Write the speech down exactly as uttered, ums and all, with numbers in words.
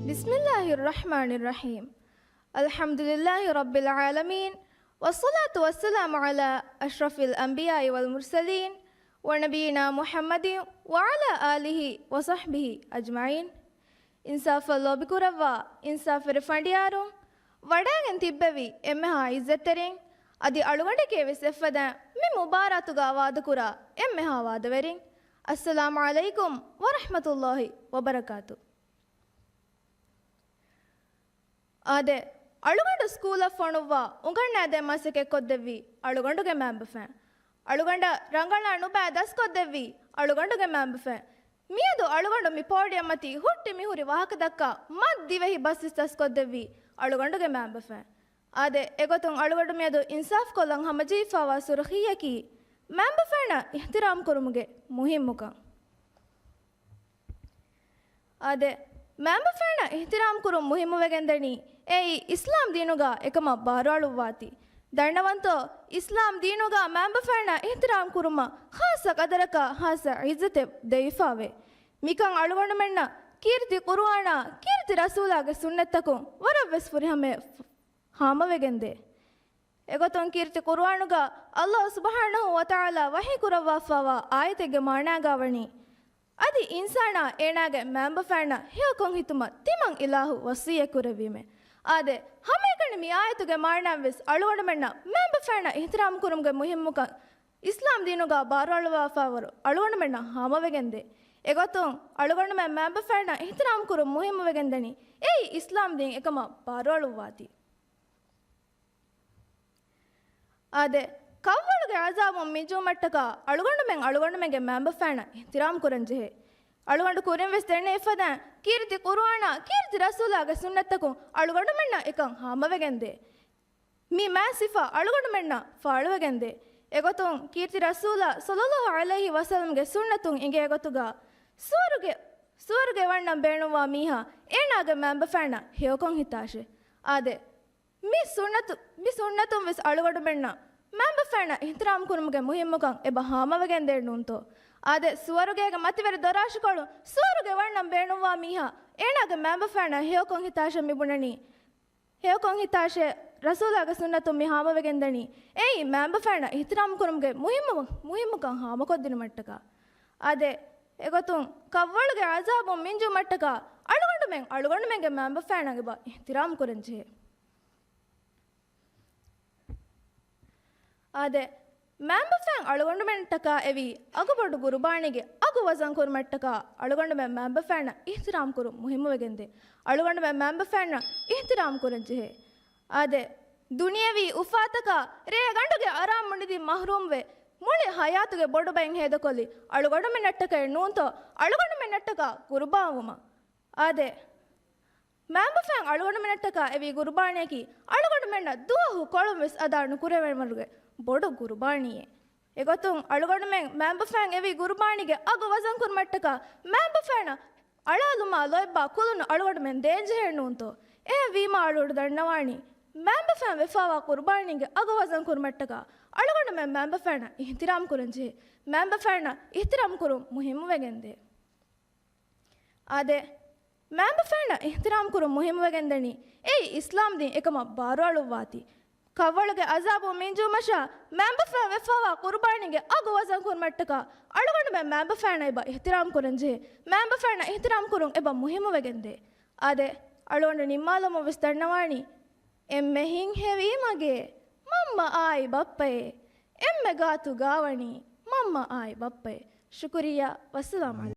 بسم الله الرحمن الرحيم. الحمد لله رب العالمين، والصلاة والسلام على أشرف الأنبياء والمرسلين، ونبينا محمد وعلى آله وصحبه أجمعين. އިންސާފަށް ލޯބިކުރައްވާ އިންސާފުވެރި ފަނޑިޔާރުން، ވަޑައިގެން ތިއްބެވި އެންމެހާ ޢިއްޒަތްތެރިން، އަދި އަޅުގަނޑެކޭ ވެސް އެއްފަދައިން މި މުބާރާތުގަ ވާދަކުރާ އެންމެހާ ވާދަވެރިން، އައްސަލާމު ޢަލައިކުމް ވަރަޙްމަތުﷲި ވަބަރަކާތު. އާދެ، އަޅުގަނޑު ސްކޫލަށް ފޮނުއްވާ އުނގަންނާދޭ މަސައްކަތްކޮށްދެއްވީ އަޅުގަނޑުގެ މައިންބަފައިން. އަޅުގަނޑަށް ރަނގަޅަށް ނުބައި ދަސްކޮށްދެއްވީ އަޅުގަނޑުގެ މައިންބަފައިން. މިއަދު އަޅުގަނޑު މި ޕޯޑިއަމްއަތީ ހުއްޓި މިހުރި ވާހަކަ ދައްކާ މަތް ދިވެހި ބަސްވެސް ދަސްކޮށްދެއްވީ އަޅުގަނޑުގެ މައިންބަފައިން. އާދެ، އެގޮތުން އަޅުގަނޑު މިއަދު އިންސާފުކޮށްލަން ހަމަޖެހިފައިވާ ސުރުޚީއަކީ މައިންބަފައިންނަށް އިޙްތިރާމް ކުރުމުގެ މުހިންމުކަން. އާދެ، މައިންބަފައިންނަށް އިޙްތިރާމް ކުރުން މުހިއްމުވެގެންދަނީ އެއީ އިސްލާމް ދީނުގަ އެކަމަށް ބާރުއަޅުއްވާތީ. ދަންނަވަންތޯ، އިސްލާމް ދީނުގަ މައިންބަފައިންނަށް އިޙްތިރާމް ކުރުމަށް ޚާއްޞަ ޤަދަރަކާ ޚާއްޞަ ޢިއްޒަތެއް ދެވިފައިވޭ. މިކަން އަޅުގަނޑުމެންނަށް ކީރިތި ޤުރުއާނާ ކީރިތި ރަސޫލާގެ ސުންނަތްތަކުން ވަރަށްވެސް ފުރިހަމަޔަށް ހާމަވެގެންދޭ. އެގޮތުން ކީރިތި ޤުރުއާނުގަ ﷲ ސުބްޙާނަހޫ ވަތަޢާލާ ވަޙީ ކުރައްވާފައިވާ އާޔަތެއްގެ މާނާގަ ވަނީ، އަދި އިންސާނާ އޭނާގެ މައިންބަފައިންނަށް ހެޔޮކޮށް ހިތުމަށް ތިމަން އިލާހު ވަޞިއްޔަތް ކުރެއްވީމޭ. އާދެ، ހަމައެކަނި މި އާޔަތުގެ މާނާއަށްވެސް އަޅުގަނޑުމެންނަށް މައިންބަފައިންނަށް އިޙްތިރާމް ކުރުމުގެ މުހިންމުކަން އިސްލާމް ދީނުގަ ބާރުއަޅުވާފައިވަރު އަޅުގަނޑުމެންނަށް ހާމަވެގެންދޭ. އެގޮތުން އަޅުގަނޑުމެން މައިންބަފައިންނަށް އިޙްތިރާމް ކުރުން މުހިންމުވެގެންދަނީ އެއީ އިސްލާމް ދީން އެކަމަށް ބާރުއަޅުއްވާތީ. އާދެ، ކަށްވަޅުގެ ޢަޒާބުން މިންޖުވުމަށްޓަކާ އަޅުގަނޑުމެން އަޅުގަނޑުމެންގެ މައިންބަފައިންނަށް އިޙްތިރާމް ކުރަންޖެހޭ. އަޅުގަނޑު ކުރިންވެސް ދެންނެވި ފަދައިން ކީރިތި ޤުރުއާނާ ކީރިތި ރަސޫލާގެ ސުންނަތްތަކުން އަޅުގަނޑުމެންނަށް އެކަން ހާމަވެގެންދޭ. މި މާތް ސިފަ އަޅުގަނޑުމެންނަށް ފާޅުވެގެންދޭ. އެގޮތުން ކީރިތި ރަސޫލާ ޞައްލައްލާހު ޢަލައިހި ވަސައްލަމްގެ ސުންނަތުން އިނގޭ ގޮތުގަ ސުވަރުގެ، ސުވަރުގެ ވަންނަން ބޭނުންވާ މީހާ އޭނާގެ މައިންބަފައިންނަށް ހެޔޮކޮށް ހިތާށޭ. އާދެ، މި ސުންނަތު، މި ސުންނަތުން ވެސް އަޅުގަނޑުމެންނަށް މައިންބަފައިންނަށް އިޙްތިރާމް ކުރުމުގެ މުހިއްމުކަން އެބަ ހާމަވެގެންދޭން ނޫންތޯ؟ އާދެ، ސުވަރުގޭގެ މަތިވެރި ދޮރާށިކޮޅުން ސުވަރުގެ ވަންނަން ބޭނުންވާ މީހާ އޭނާގެ މައިންބަފައިންނަށް ހެޔޮކޮށް ހިތާށޭ މި ބުނަނީ. ހެޔޮކޮށް ހިތާށޭ، ރަސޫލާގެ ސުންނަތުން މި ހާމަވެގެންދަނީ އެއީ މައިންބަފައިންނަށް އިޙްތިރާމް ކުރުމުގެ މުހިއްމު، މުހިއްމުކަން ހާމަކޮށްދިނުމަށްޓަކާ. އާދެ، އެގޮތުން ކަށްވަޅުގެ ޢަޒާބުން މިންޖުމަށްޓަކާ އަޅުގަނޑުމެން އަޅުގަނޑުމެންގެ މައިންބަފައިންނަށް އެބަ އިޙްތިރާމް ކުރަންޖެހޭ. އާދެ، މައިންބަފައިން އަޅުގަނޑުމެންނަށްޓަކާ އެވީ އަގުބޮޑު ގުރުބާނީގެ އަގު ވަޒަން ކުރުމަށްޓަކާ އަޅުގަނޑުމެން މައިންބަފައިންނަށް އިޙްތިރާމް ކުރުން މުހިއްމުވެގެންދޭ. އަޅުގަނޑުމެން މައިންބަފައިންނަށް އިޙްތިރާމް ކުރަންޖެހޭ. އާދެ، ދުނިޔެވީ އުފާތަކާ ރޭގަނޑުގެ އަރާމުނިދިން މަޙްރޫމްވެ، މުޅި ޙަޔާތުގެ ބޮޑުބައިން ހޭދަކޮށްލި އަޅުގަނޑުމެންނަށްޓަކައެއް ނޫންތޯ އަޅުގަނޑުމެންނަށްޓަކާ ގުރުބާންވުމަށް؟ އާދެ، މައިންބަފައިން އަޅުގަނޑުމެންނަށްޓަކާ އެވީ ގުރުބާނީއަކީ އަޅުގަނޑުމެންނަށް ދުވަހު ކޮޅުން ވެސް އަދާ ނުކުރެވޭވަރުގެ ބޮޑު ގުރުބާނީއެއް. އެގޮތުން އަޅުގަނޑުމެން މައިންބަފައިން އެވީ ގުރުބާނީގެ އަގު ވަޒަން ކުރުމަށްޓަކާ މައިންބަފައިންނަށް އަޅާލުމާ ލޯތްބާ ކުލުން އަޅުގަނޑުމެން ދޭންޖެހޭ ނޫންތޯ؟ އެހެންވީމާ އަޅުގަނޑު ދަންނަވާނީ މައިންބަފައިން ވެފައިވާ ގުރުބާނީގެ އަގު ވަޒަން ކުރުމަށްޓަކާ އަޅުގަނޑުމެން މައިންބަފައިންނަށް އިޙްތިރާމް ކުރަންޖެހޭ. މައިންބަފައިންނަށް އިޙްތިރާމް ކުރުން މުހިއްމުވެގެންދޭ. އާދެ، މައިންބަފައިންނަށް އިޙްތިރާމް ކުރުން މުހިއްމުވެގެންދަނީ އެއީ އިސްލާމް ދީން އެކަމަށް ބާރުއަޅުއްވާތީ. ކަށްވަޅުގެ ޢަޒާބު މިންޖުމަށާ މައިންބަފައިން ވެފައިވާ ޤުރުބާނީގެ އަގު ވަޒަން ކުރުމަށްޓަކާ އަޅުގަނޑުމެން މައިންބަފައިންނަށް އެބަ އިޙްތިރާމް ކުރަންޖެހޭ. މައިންބަފައިންނަށް އިޙްތިރާމް ކުރުން އެބަ މުހިއްމުވެގެންދޭ. އާދެ، އަޅުގަނޑު ނިންމާލަމުން ވެސް ދަންނަވާނީ، އެންމެ ހިތްހެވީ މަގޭ މަންމަ އާއި ބައްޕައޭ، އެންމެ ގާތު ގާވަނީ މަންމަ އާއި ބައްޕައޭ. ޝުކުރިއްޔާ، ވައްސަލާމް ޢަލައިކުމް.